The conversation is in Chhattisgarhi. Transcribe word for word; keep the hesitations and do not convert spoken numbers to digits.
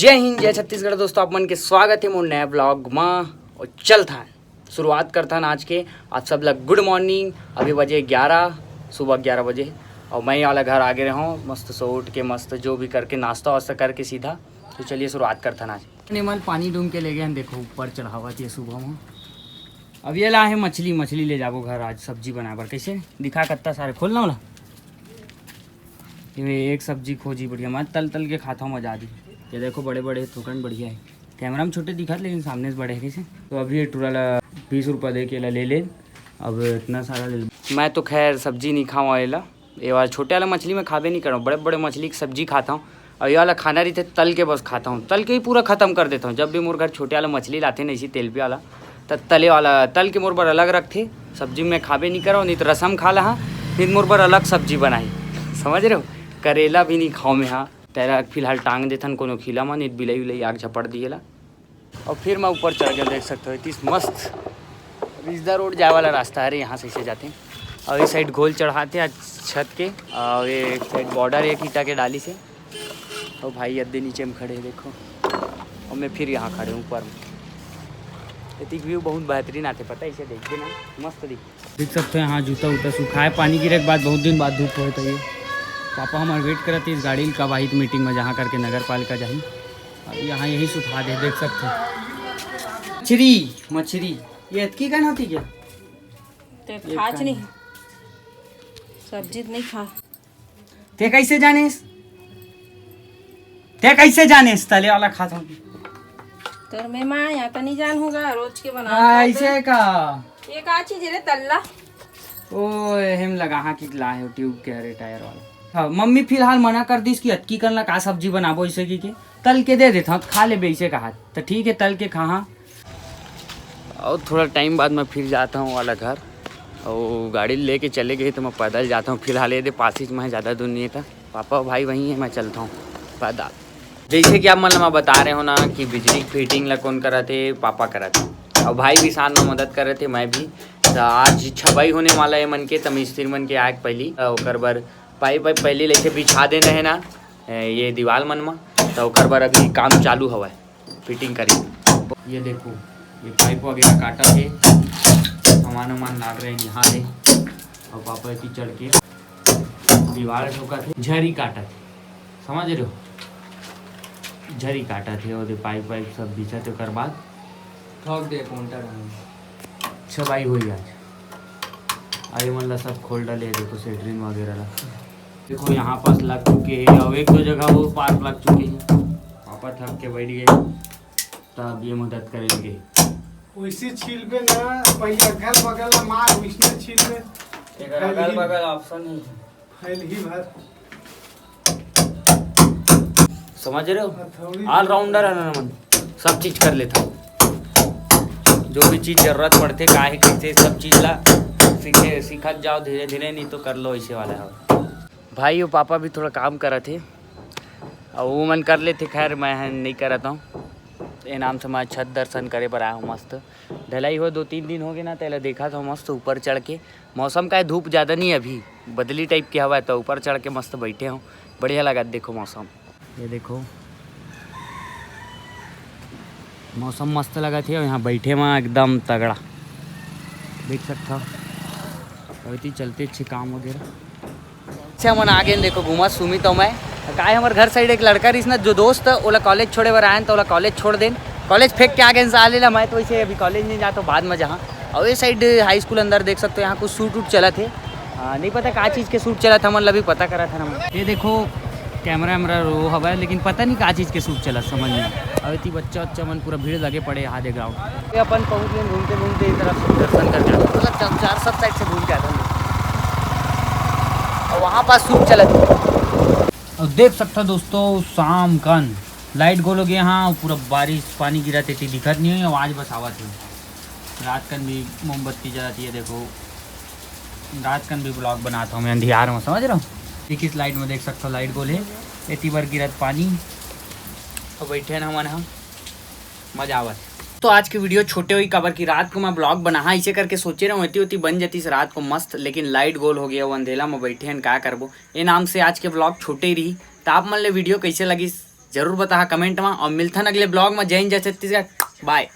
जय हिंद, जय छत्तीसगढ़ दोस्तों, आप मन के स्वागत हे मोर नया ब्लॉग मा। और चलथन, शुरुआत करथन आज के। आप सब ला गुड मॉर्निंग। अभी बजे ग्यारह, सुबह ग्यारह बजे। और मैं वाला घर आगे रहूँ, मस्त सो उठ के, मस्त जो भी करके, नाश्ता वास्ता करके सीधा। तो चलिए शुरुआत करथन आज। ने मन पानी डूम के ले गए हैं, देखो ऊपर चढ़ावत हे सुबह में। अब ये ला हे मछली, मछली ले जाबो घर आज सब्जी बनाए बर। कैसे दिखा कत्ता सारे, खोलना वाला। ये एक सब्जी खोजी बढ़िया, मैं तल तल के खाता हूँ, मजा आ दी। ये देखो बड़े बड़े थोकन बढ़िया है, कैमरा में छोटे दिखत लेकिन सामने से बड़े है। कैसे तो अभी ये टूरा ला बीस रुपया दे के ला ले ले। अब इतना सारा ले ले। मैं तो खैर सब्जी नहीं खाऊँ एला, ये वाला छोटे वाला मछली मैं खाबे नहीं करऊँ, बड़े बड़े मछली की सब्जी खाता हूँ। और ये वाला खाना रहिथे तल के बस खाता हूँ, तल के ही पूरा खत्म कर देता हूँ। जब भी मोर घर छोटे वाला मछली लाथे ना, इसी तेलपिया वाला, त तले वाला तल के मोर बर अलग रखथे। सब्जी में खाबे नहीं करऊँ, नहीं तो रसम खा लहा, नहीं तो मोर बर अलग सब्जी बनाई। समझ रहे हो, करेला भी नहीं खाऊँ मैं। हाँ, तेला फिलहाल टांग देथन कोनो खीला में, नहीं तो बिलाई उलाई आग झपड़ दिएला। और फिर मैं ऊपर चढ़ गया, देख सकते हो इतनी मस्त रिजदा रोड जाए वाला रास्ता है रे, यहाँ से इसे जाते हैं। और इस साइड घोल चढ़ाते हैं छत के, और ये एक साइड बॉर्डर है ईटा के डाली से। और भाई अद्दे नीचे में खड़े हैं, देखो, और मैं फिर यहाँ खड़े हूँ ऊपर में। इतनी व्यू बहुत बेहतरीन आते, पता है, इसे देख के ना मस्त दिख। देख सकते हो यहाँ जूता उता सुखाए, पानी गिरे के बाद बहुत दिन बाद धूप होए तो ये पापा हमारे वेट करत हे इस गाड़ी ल कब आही तो मीटिंग में जहाँ करके नगर पालिका जाही। अब यहाँ यही सुखा दे, देख सकते हो। मछरी, मछरी, ये अतकी कन होती क्या? ते ये खाच कन। नहीं, सब्जी तो नहीं खा। ते कैसे जानेस? ते कैसे जानेस? तले वाला खात हो। तोर मैं माँ यहाँ का नहीं जान होगा, रोज के बना ऐसे का? ये का चीज रे तल्ला? ओ, एहम लगा हाँ कि लाए हो ट्यूब के, अरे टायर वाला। हाँ, मम्मी फिलहाल मना कर दीस कि अतकी कन ला का सब्जी बनाबो, इसे की के तल के दे देता हूँ, खा लेबे, इसे कहा। तो ठीक है, तल के खा। हाँ, और थोड़ा टाइम बाद मैं फिर जाता हूँ वाला घर, और गाड़ी लेके चले गए तो मैं पैदल जाता हूँ। फिलहाल ये दे पास ही में, ज़्यादा दूर नहीं था। पापा और भाई वहीं है, मैं चलता हूँ पैदल। जैसे कि आप मन ला मैं बता रहे हो ना कि बिजली फिटिंग ला कौन करत हे, पापा करत हे, और भाई भी साथ में मदद करत हे, मैं भी। तो आज छपाई होने वाला है मन के, तो मिस्त्री मन के आए के पहली, तो ओकर बर पाइप वाइप पहली लेके बिछा देना है ना, ए, ये दीवार मन में, तो ओकर बर अभी काम चालू हवा है। फिटिंग करी। ये देखो, ये पाइप वगैरह काटा थे, सामान वामान लाग रहे हैं यहाँ से, और पापा की चढ़ के दीवार ठोका थे, झरी काटा थे, समझ रहे हो, झरी काटा थे, और पाइप वाइप सब बिछा थे, ओकर बाद ठोक दे काउंटर में। छपाई हुई आज। अरे मन ला सब खोल डाले, देखो सेटरिंग वगैरह ला। देखो यहाँ पास लग चुके हैं, और एक दो जगह वो पास लग चुके हैं। पापा थक के बैठ गए, तब ये मदद करेंगे। वैसे छील पे ना, पहले अगल बगल ला मार, वैसने छील पे। एक अगल बगल ऑप्शन नहीं है। फैल ही भर। समझ रहे हो? हथौड़ी ऑलराउंडर है ना मन, सब चीज कर लेता हूँ। जो भी चीज जरूरत पड़ते, काहे कैसे, सब चीज ला सीखे, सीखत जाओ धीरे धीरे, नहीं तो कर लो ऐसे वाला है। भाई और पापा भी थोड़ा काम करत हे, और वो मन कर लेते, खैर मैं नहीं करत हूँ। ये नाम से मैं छत दर्शन करे बर आया हूँ। मस्त ढलाई हो, दो तीन दिन हो गए ना, तेला देखा था मस्त ऊपर चढ़ के। मौसम का है, धूप ज़्यादा नहीं है अभी, बदली टाइप के हवा है, तो ऊपर चढ़ के मस्त बैठे हूँ, बढ़िया लगा। देखो मौसम, ये देखो मौसम मस्त लगा थे, और यहाँ बैठे वहाँ एकदम तगड़ा देख सकता हो। अभी चलते अच्छे काम वगैरह। अच्छा, मन आगे न देखो घूमा सुमित और मैं। काय हमर घर साइड एक लड़का रहिस ना, जो दोस्त, ओला कॉलेज छोड़े बर आयन, तो ओला कॉलेज छोड़ देन। कॉलेज फेंक के आगे साले ला, मैं तो वैसे अभी कॉलेज नहीं जाता, बाद में जहाँ। और ये साइड हाई स्कूल अंदर देख सकते हो, यहाँ कुछ शूट वूट चलत हे। हाँ, नहीं पता का चीज़ के शूट चलत, हमन ला भी पता करत हे ना। ये देखो, कैमरा वैमरा रो हवा है, लेकिन पता नहीं का चीज़ के शूट चलत, समझ नहीं। और इतनी बच्चा उच्चा मन पूरा भीड़ लगे पड़े आधे ग्राउंड। ये अपन पहुँच गए घूमते घूमते इस तरफ से दर्शन करके आता हूँ। मतलब चार, चार सब साइड से घूम के आता हूँ। और वहाँ पास शूट चलत। और देख सकता दोस्तों, शाम कन लाइट गोल हो गया। हाँ, पूरा बारिश पानी गिरा थे, दिखत नहीं हुई, आवाज़ बस आवत है। रात कन भी मोमबत्ती जलाती है, देखो रात कन भी ब्लॉग बनाता हूँ मैं अंधियार में, समझ रहे हो? एक इस लाइट में देख सकते हो, लाइट गोल है, एती बार गिरत पानी। तो बैठे ना हमन ह, मजा आवत। तो आज की वीडियो छोटे हुई, काबर की रात को मैं ब्लॉग बना, हाँ, इसे करके सोचे रहूँ, एती ओती बन जाती रात को मस्त, लेकिन लाइट गोल हो गया, वो अंधेला में बैठे हैं, का करबो। ये नाम से आज के ब्लॉग छोटे ही रही। तो आप मन ले वीडियो कैसे लगी, जरूर बताहा कमेंट में, और मिलथन अगले ब्लॉग में। जय हिंद, जय छत्तीसगढ़, बाय।